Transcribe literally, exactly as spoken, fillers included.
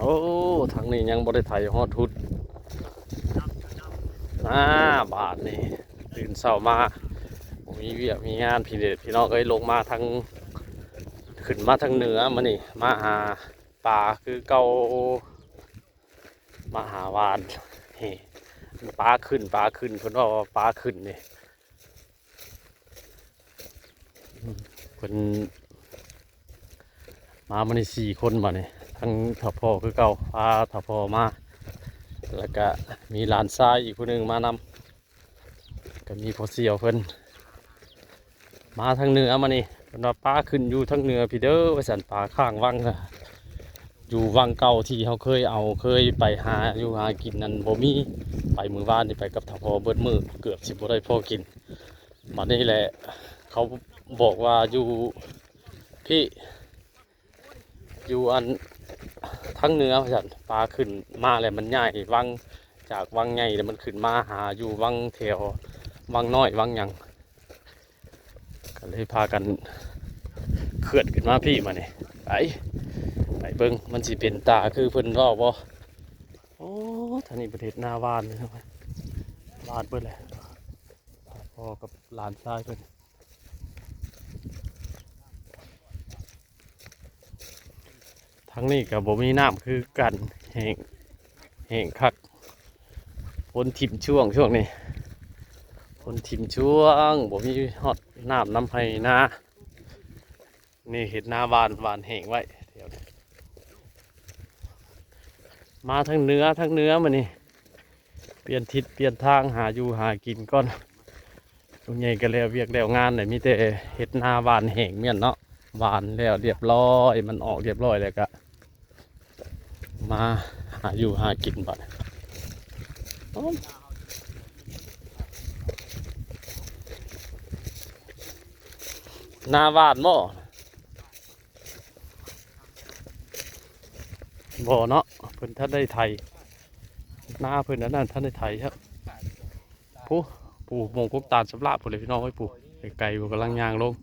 โอ้ ทางนี้ยังบ่ได้ไถฮอดฮุด อ่า บาดนี้ ตื่นเช้ามา บ่มีเวียกมีงาน พี่เดชพี่น้องเอ้ย ลงมาทาง ขึ้นมาทางเหนือมานี่ มาหาปลาคือเก่า มาหาหวาน เฮ้ ปลาขึ้น ปลาขึ้น เพิ่นว่าปลาขึ้นนี่ เพิ่นมามื้อนี้สี่คนบัดนี้ ทั้งเฒ่าพ่อคือเก่า พาเฒ่าพ่อมา แล้วก็มีหลานชายอีกผู้หนึ่งมานำ ก็มีพ่อเสี่ยวเพิ่น มาทางเหนือมานี่ เพิ่นว่าปลาขึ้นอยู่ทางเหนือพี้เด้อ ว่าซั่น ปลาข้างวัง อยู่วังเก่าที่เฮาเคยเอา เคยไปหาอยู่หากินนั่นบ่มี ไปมื้อวานนี่ไปกับเฒ่าพ่อเบิดมื้อ เกือบสิบ่ได้พอกิน บัดนี้แหละ เขาบอกว่าอยู่พี้ อยู่อันทางเหนือว่าซั่น ปลาขึ้นมาแล้วมันย้ายวัง จากวังใหญ่แล้วมันขึ้นมาหาอยู่วังแถว วังน้อยวังหยัง ก็เลยพากันเคลื่อนขึ้นมาพี้มานี่ ไป ไปเบิ่งมันสิเป็นตาคือเพิ่นเว้าบ่ โอ้ ทางนี้ประเทศนาหวานเลยนะ หวานเบิดเลย พ่อกับหลานชายเพิ่น ทางนี้ก็บ่มีน้ำคือกัน แห้ง แห้งคัก ฝนถิ่มช่วง ช่วงนี้ ฝนถิ่มช่วง บ่มีฮอดน้ำนำไฮ่นา นี่เฮ็ดนาหว่าน หว่านแห้งไว้แถวนี้ มาทางเหนือ ทางเหนือมานี่ เปลี่ยนทิศเปลี่ยนทาง หาอยู่หากินก่อน ลุงใหญ่ก็แล้วเวียกแล้วงานเลย มีแต่เฮ็ดนาหว่านแห้งเมียนเนาะ หว่านแล้วเรียบร้อย มันออกเรียบร้อยแล้วก็ มาหาอยู่หากินบัด นาหว่านบ่ บ่เนาะ เพิ่นทันได้ไถ นาเพิ่นอันนั้นทันได้ไถครับ ผู้ ผู้หม่องกกตาลสำราบพู้นเลยพี่น้องเอ้ย ผู้ไกลๆ ผู้กำลังย่างลง